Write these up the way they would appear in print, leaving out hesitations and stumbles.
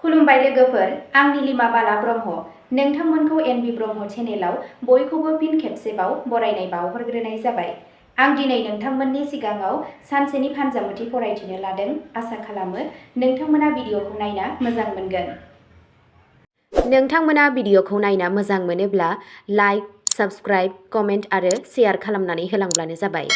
खुलुमबाय लोगोफोर, आं नीलिमा बाला ब्रह्म। नोंथांमोनखौ एनबि ब्रह्म चेनेलाव बयखौबो फिन खेबसेबाव बरायनाय बावहरग्रोनाय जाबाय। आं दिनै नोंथांमोननि सिगाङाव सानसेनि फानजामुथि फरायथिनो लादों। आसा खालामो नोंथांमोना भिडिअखौ नायना मोजां मोनगोन। नोंथांमोना भिडिअखौ नायना मोजां मोनोब्ला लाइक, साबस्क्राइब, कमेन्ट आरो शेयार खालामनानै होलांब्लानो जाबाय।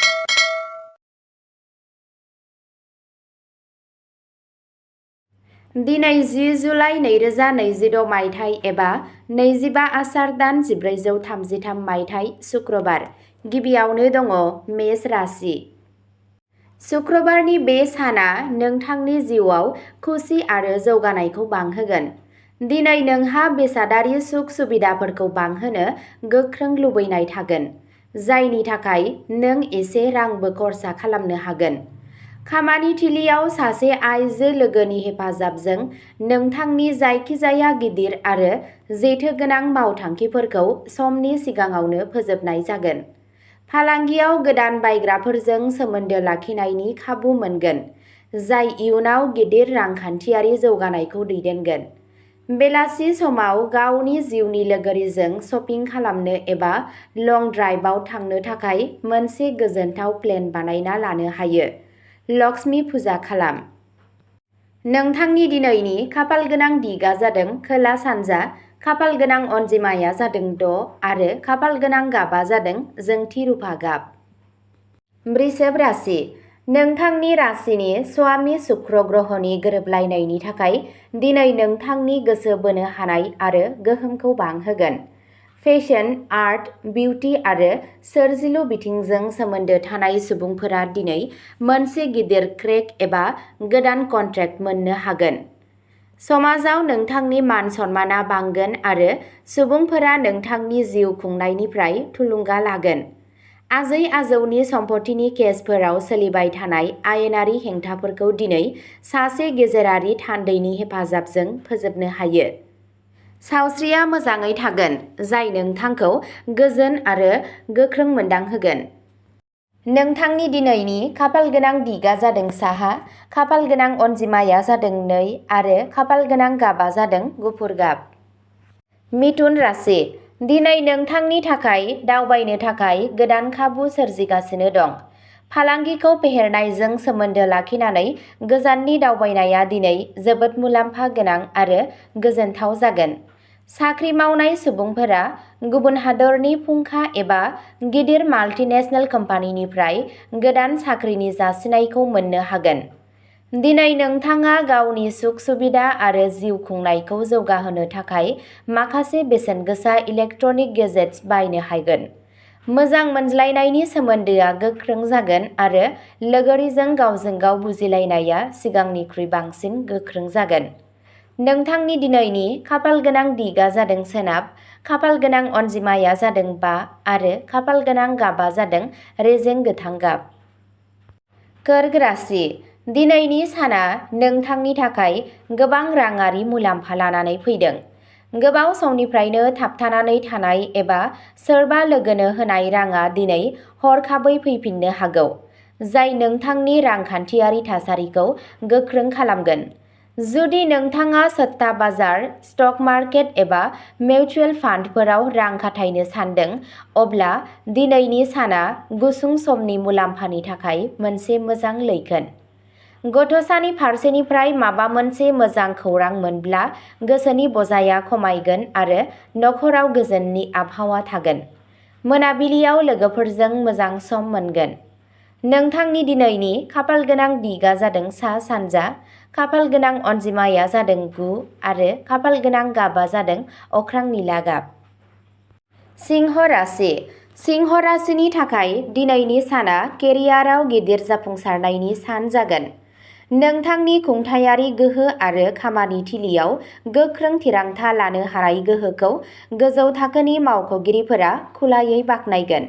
दिनै 10 जुलाइ 2026 मायथाइ एबा 25 आसार दान 1433 मायथाइ शुक्रबार। गिबियावनो दङ मेष राशि। शुक्रबारनि बे साना नोंथांनि जिउआव खुसि आरो जौगानायखौ बांहोगोन। दिनै नोंहा बेसादारि सुख सुबिदाफोरखौ बांहोनो गोख्रों लुबैनाय थागोन, जायनि थाखाय नों एसे रांबो खरसा खालामनो हागोन। खामानि थिलियाव सासे आइजो लोगोनि हेफाजाबजों नोंथांनि जायखिजाया गिदिर आरो जेथोगोनां मावथांखिफोरखौ समनि सिगाङावनो फोजोबनाय जागोन। फालांगियाव गोदान बायग्राफोरजों सोमोन्दो लाखिनायनि खाबु मोनगोन, जाय इयुनाव गिदिर रांखान्थियारि जौगानायखौ दैदेनगोन। बेलासि समाव गावनि जिउनि लोगोरिजों शपिं खालामनो एबा लं ड्राइभआव थांनो थाखाय मोनसे गोजोनथाव प्लेन बानायना लानो हायो। लक्ष्मी फुजा खालाम। नोंथांनि दिनैनि खाफालगोनां दिगा जादों खोला सानजा, खाफालगोनां अनजिमाया जादों 6 आरो खाफालगोनां गाबा जादों जोंथि रुफा गाब। वृषभ राशि। नोंथांनि राशिनि स्वामी शुक्र ग्रहनि गोरोबलायनायनि थाखाय दिनै नोंथांनि गोसो बोनो हानाय आरो गोहोमखौ बांहोगोन। फेशन, आर्ट, बिउटि आरो सोरजिलु बिथिंजों सोमोन्दो थानाय सुबुंफोरा दिनै मोनसे गिदिर क्रेक एबा गोदान कन्ट्रेक्ट मोननो हागोन। समाजाव नोंथांनि मान सन्माना बांगोन आरो सुबुंफोरा नोंथांनि जिउ खुंनायनिफ्राय थुलुंगा लागोन। आजै-आजौनि सम्पथिनि केसफोराव सोलिबाय थानाय आयेनारि हेंथाफोरखौ दिनै सासे गेजेरारि थान्दैनि हेफाजाबजों फोजोबनो हायो। सावस्रिया मोजाङै थागोन, जाय नोंथांखौ गोजोन आरो गोख्रों मोनदांहोगोन। नोंथांनि दिनैनि खाफालगोनां दिगा जादों साहा, खाफालगोनां अनजिमाया जादों 2 आरो खाफालगोनां गाबा जादों गुफुर गाब। मिथुन राशि। दिनै नोंथांनि थाखाय दावबायनो थाखाय गोदान खाबु सोरजिगासिनो दं। फालांगिखौ फेहेरनायजों सोमोन्दो लाखिनानै गोजाननि दावबायनाया दिनै जोबोद मुलाम्फा गोनां आरो गोजोनथाव जागोन। साख्रि मावनाय सुबुंफोरा गुबुन हादरनि फुंखा एबा गिदिर माल्टिनेशनेल कम्पानिनिफ्राय गोदान साख्रिनि जासिनायखौ मोननो हागोन। दिनै नोंथाङा गावनि सुख सुबिदा आरो जिउ खुंनायखौ जौगाहोनो थाखाय माखासे बेसेनगोसा इलेक्ट्रनिक गेजेट्स बायनो हागोन। मोजां मोनज्लायनायनि सोमोन्दोआ गोख्रों जागोन आरो लोगोरिजों गावजों गाव बुजिलायनाया सिगांनिख्रुइ बांसिन गोख्रों जागोन। नोंथांनि दिनैनि खाफालगोनां दिगा जादों सोनाब, खाफालगोनां अनजिमाया जादों 5 आरो खाफालगोनां गाबा जादों रेजें गोथां गाब। कर्क राशि। दिनैनि साना नोंथांनि थाखाय गोबां राङारि मुलाम्फा लानानै फैदों। गोबाव समनिफ्रायनो थाबथानानै थानाय एबा सोरबा लोगोनो होनाय राङा दिनै हरखाबै फैफिननो हागौ, जाय नोंथांनि रांखान्थियारि थासारिखौ गोख्रों खालामगोन। जुदि नोंथाङा सट्टा बाजार, स्टक मार्केट एबा मिउचुएल फान्डफोराव रां खाथायनो सानदों, अब्ला दिनैनि साना गुसुं समनि मुलाम्फानि थाखाय मोनसे मोजां लैखोन। गथ'सानि फारसेनिफ्राय माबा मोनसे मोजां खौरां मोनब्ला गोसोनि बजाया खमायगोन आरो नखराव गोजोननि आबहावा थागोन। मोनाबिलियाव लोगोफोरजों मोजां सम मोनगोन। नोंथांनि दिनैनि खाफालगोनां दिगा जादों सा-सानजा, खाफालगोनां अनजिमाया जादों 9 आरो खाफालगोनां गाबा जादों अख्रां निला गाब। सिंह राशि। सिंह राशिनि थाखाय दिनैनि साना केरियाराव गिदिर जाफुंसारनायनि सान जागोन। नोंथांनि खुंथायारि गोहो आरो खामानि थिलियाव गोख्रों थिरांथा लानो हानाय गोहोखौ गोजौ थाखोनि मावख'गिरिफोरा खुलायै बाख्नायगोन।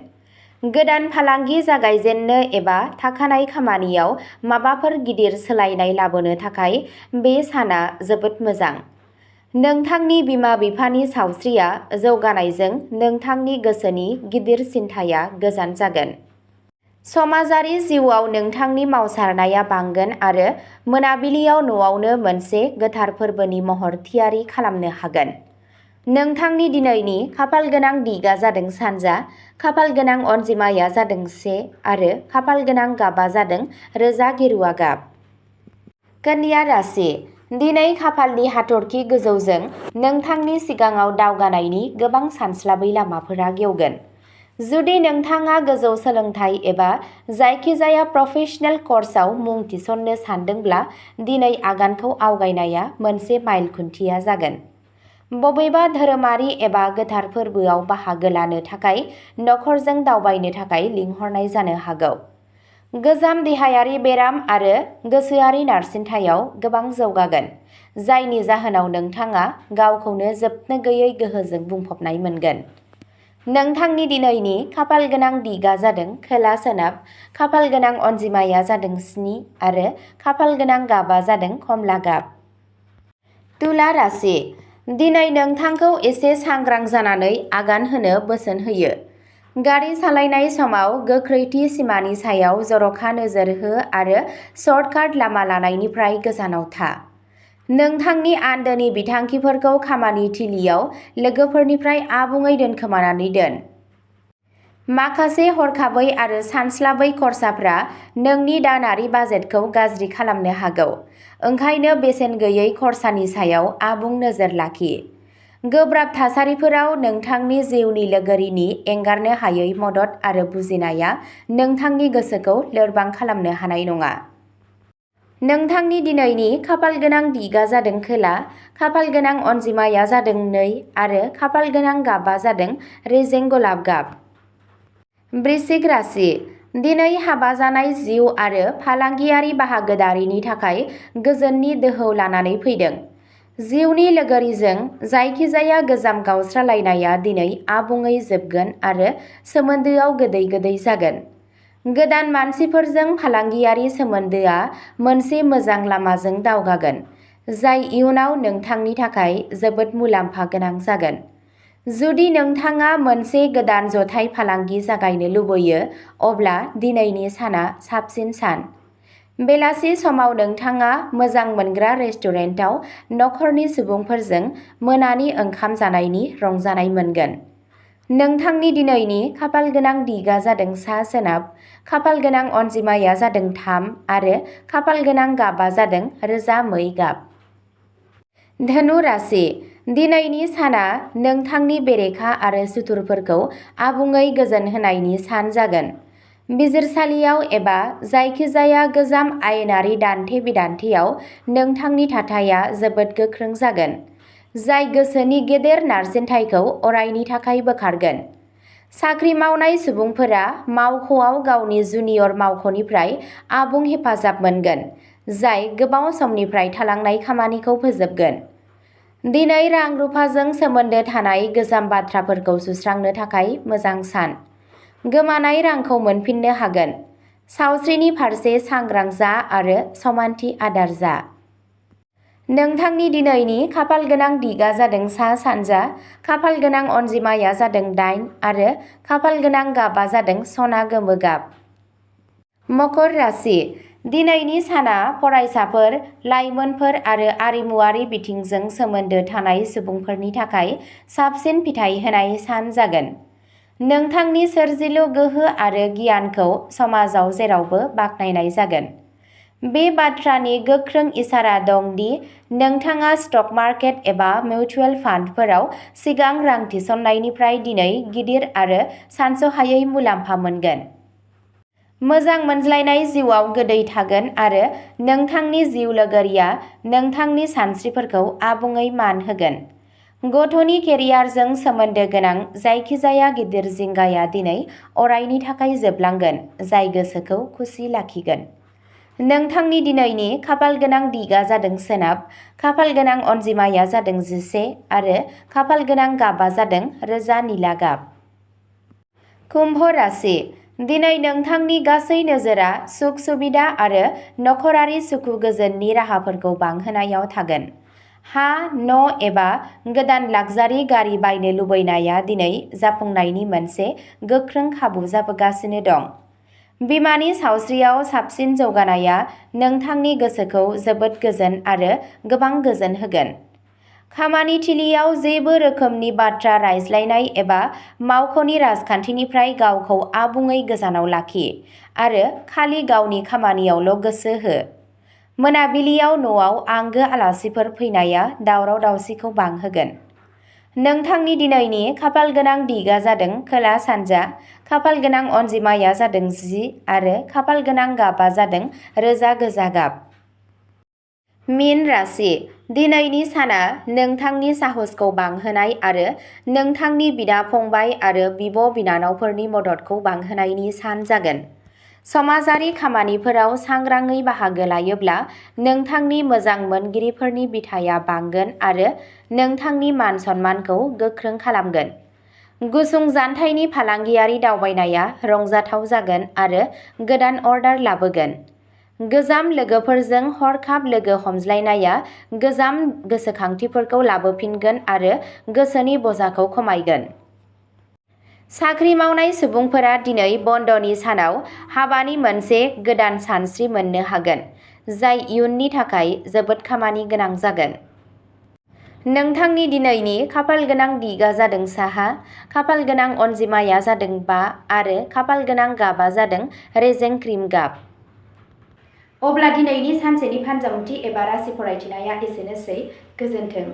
गोदान फालांगि जागायजेननो एबा थाखानाय खामानियाव माबाफोर गिदिर सोलायनाय लाबोनो थाखाय बे साना जोबोद मोजां। नोंथांनि बिमा-बिफानि सावस्रिया जौगानायजों नोंथांनि गोसोनि गिदिर सिन्थाया गोजान जागोन। समाजारि जिउआव नोंथांनि मावसारनाया बांगोन आरो मोनाबिलियाव न'आवनो मोनसे गोथार फोरबोनि महर थियारि खालामनो हागोन। नोंथांनि दिनैनि खाफालगोनां दिगा जादों सानजा, खाफालगोनां अनजिमाया जादों 1 आरो खाफालगोनां गाबा जादों रोजा गेरुवा गाब। कन्या राशि। दिनै खाफालनि हाथरखि गोजौजों नोंथांनि सिगाङाव दावगानायनि गोबां सानस्लाबै लामाफोरा गेवगोन। जुदि नोंथाङा गोजौ सोलोंथाइ एबा जायखिजाया प्रफेशनेल कर्सआव मुं थिसननो सानदोंब्ला दिनै आगानखौ आवगायनाया मोनसे माइल खुन्थिया जागोन। बबेबा धोरोमारि एबा गोथार फोरबोआव बाहागो लानो थाखाय नखरजों दावबायनो थाखाय लिंहरनाय जानो हागौ। गोजाम देहायारि बेराम आरो गोसोआरि नारसिनथायाव गोबां जौगागोन, जायनि जाहोनाव नोंथाङा गावखौनो जोबनो गैयै गोहोजों बुंफबनाय मोनगोन। नोंथांनि दिनैनि खाफालगोनां दिगा जादों खोला सोनाब, खाफालगोनां अनजिमाया जादों 7 आरो खाफालगोनां गाबा जादों कमला गाब। तुला राशि। दिनै नोंथांखौ एसे सांग्रां जानानै आगान होनो बोसोन होयो। गारि सालायनाय समाव गोख्रैथि सिमानि सायाव जर'खा नोजोर हो आरो सर्टकाट लामा लानायनिफ्राय गोजानाव था। नोंथांनि आन्दोनि बिथांखिफोरखौ खामानि थिलियाव लोगोफोरनिफ्राय आबुङै दोनखोमानानै दोन। माखासे हरखाबै आरो सानस्लाबै खरसाफ्रा नोंनि दानारि बाजेटखौ गाज्रि खालामनो हागौ, ओंखायनो बेसेन गैयै खरसानि सायाव आबुं नोजोर लाखि। गोब्राब थासारिफोराव नोंथांनि जिउनि लोगोरिनि एंगारनो हायै मदद आरो बुजिनाया नोंथांनि गोसोखौ लोरबां खालामनो हानाय नङा। नोंथांनि दिनैनि खाफालगोनां दिगा जादों खोला, खाफालगोनां अनजिमाया जादों 2 आरो खाफालगोनां गाबा जादों रेजें गलाब गाब। वृश्चिक राशि। दिनै हाबा जानाय जिउ आरो फालांगियारि बाहागोदारिनि थाखाय गोजोननि दोहौ लानानै फैदों। जिउनि लोगोरिजों जायखिजाया गोजाम गावस्रालायनाया दिनै आबुङै जोबगोन आरो सोमोन्दोआव गोदै गोदै जागोन। गोदान मानसिफोरजों फालांगियारि सोमोन्दोआ मोनसे मोजां लामाजों दावगागोन, जाय इयुनाव नोंथांनि थाखाय जोबोद मुलाम्फा गोनां जागोन। जुदि नोंथाङा मोनसे गोदान जथाय फालांगि जागायनो लुबैयो, अब्ला दिनैनि साना साबसिन सान। बेलासि समाव नोंथाङा मोजां मोनग्रा रेस्टुरेन्टाव नखरनि सुबुंफोरजों मोनानि ओंखाम जानायनि रंजानाय मोनगोन। नोंथांनि दिनैनि खाफालगोनां दिगा जादों सा सोनाब, खाफालगोनां अनजिमाया जादों 3 आरो खाफालगोनां गाबा जादों रोजा मै गाब। धनु राशि। दिनैनि साना नोंथांनि बेरेखा आरो सुथुरफोरखौ आबुङै गोजोन होनायनि सान जागोन। बिजिरसालियाव एबा जायखिजाया गोजाम आयेनारि दान्थे-बिदान्थेयाव नोंथांनि थाथाया जोबोद गोख्रों जागोन, जाय गोसोनि गेदेर नारसिनथायखौ अरायनि थाखाय बोखारगोन। साख्रि मावनाय सुबुंफोरा मावख'आव गावनि जुनियर मावख'निफ्राय आबुं हेफाजाब मोनगोन, जाय गोबाव समनिफ्राय थालांनाय खामानिखौ फोजोबगोन। दिनै रां-रुफाजों सोमोन्दो थानाय गोजाम बाथ्राफोरखौ सुस्रांनो थाखाय मोजां सान। गोमानाय रांखौ मोनफिननो हागोन। सावस्रिनि फारसे सांग्रां जा आरो समानथि आदार जा। नोंथांनि दिनैनि खाफालगोनां दिगा जादों सा-सानजा, खाफालगोनां अनजिमाया जादों 8 आरो खाफालगोनां गाबा जादों सना गोमो गाब। मकर राशि। दिनैनि साना फरायसाफोर, लाइमोनफोर आरो आरिमुआरि बिथिंजों सोमोन्दो थानाय सुबुंफोरनि थाखाय साबसिन फिथाय होनाय सान जागोन। नोंथांनि सोरजिलु गोहो आरो गियानखौ समाजाव जेरावबो बाख्नायनाय जागोन। बे बाथ्रानि गोख्रों इसारा दं दि नोंथाङा स्टक मार्केट एबा मिउचुयेल फान्डफोराव सिगां रां थिसननायनिफ्राय दिनै गिदिर आरो सानस'हायै मुलाम्फा मोनगोन। मोजां मोनज्लायनाय जिउआव गोदै थागोन आरो नोंथांनि जिउ लोगोरिया नोंथांनि सानस्रिफोरखौ आबुङै मान होगोन। गथ'नि केरियारजों सोमोन्दो गोनां जायखिजाया गिदिर जिंगाया दिनै अरायनि थाखाय जोबलांगोन, जाय गोसोखौ खुसि लाखिगोन। नोंथांनि दिनैनि खाफालगोनां दिगा जादों सोनाब, खाफालगोनां अनजिमाया जादों 11 आरो खाफालगोनां गाबा जादों रोजा निला गाब। कुम्भ राशि। दिनै नोंथांनि गासै नोजोरा सुख-सुबिदा आरो नखरारि सुखु-गोजोननि राहाफोरखौ बांहोनायाव थागोन। हा, न' एबा गोदान लाक्जारि गारि बायनो लुबैनाया दिनै जाफुंनायनि मोनसे गोख्रों खाबु जाबोगासिनो दं। बिमानि सावस्रियाव साबसिन जौगानाया नोंथांनि गोसोखौ जोबोद गोजोन आरो गोबां गोजोन होगोन। खामानि थिलियाव जेबो रोखोमनि बाथ्रा रायज्लायनाय एबा मावख'नि राजखान्थिनिफ्राय गावखौ आबुङै गोजानाव लाखि आरो खालि गावनि खामानियावल' गोसो हो। मोनाबिलियाव न'आव आंगो आलासिफोर फैनाया दावराव-दावसिखौ बांहोगोन। नोंथांनि दिनैनि खाफालगोनां दिगा जादों खोला-सानजा, खाफालगोनां अनजिमाया जादों 10 आरो खाफालगोनां गाबआ जादों रोजा गोजा गाब। मीन राशि, दिनैनि साना नोंथांनि साहसखौ बांहोनाय आरो नोंथांनि बिदा-फंबाय आरो बिब'-बिनानावफोरनि मददखौ बांहोनायनि सान जागोन। समाजारि खामानिफोराव सांग्राङै बाहागो लायोब्ला नोंथांनि मोजां मोनगिरिफोरनि बिथाया बांगोन आरो नोंथांनि मान-सन्मानखौ गोख्रों खालामगोन। गुसुं जानथायनि फालांगियारि दावबायनाया रंजाथाव जागोन आरो गोदान अर्डार लाबोगोन। गोजाम लोगोफोरजों हरखाब लोगो हमज्लायनाया गोजाम गोसोखांथिफोरखौ लाबोफिनगोन आरो गोसोनि बजाखौ खमायगोन। साख्रि मावनाय सुबुंफोरा दिनै बन्दनि सानाव हाबानि मोनसे गोदान सानस्रि मोननो हागोन, जाय इयुननि थाखाय जोबोद खामानि गोनां जागोन। नोंथांनि दिनैनि खाफालगोनां दिगा जादों साहा, खाफालगोनां अनजिमाया जादों 5 आरो खाफालगोनां गाबआ जादों रेजें क्रिम गाब। अब्ला दिनैनि सानसेनि फानजामुथि एबा राशि फरायथिनाया एसेनोसै। गोजोन्थों।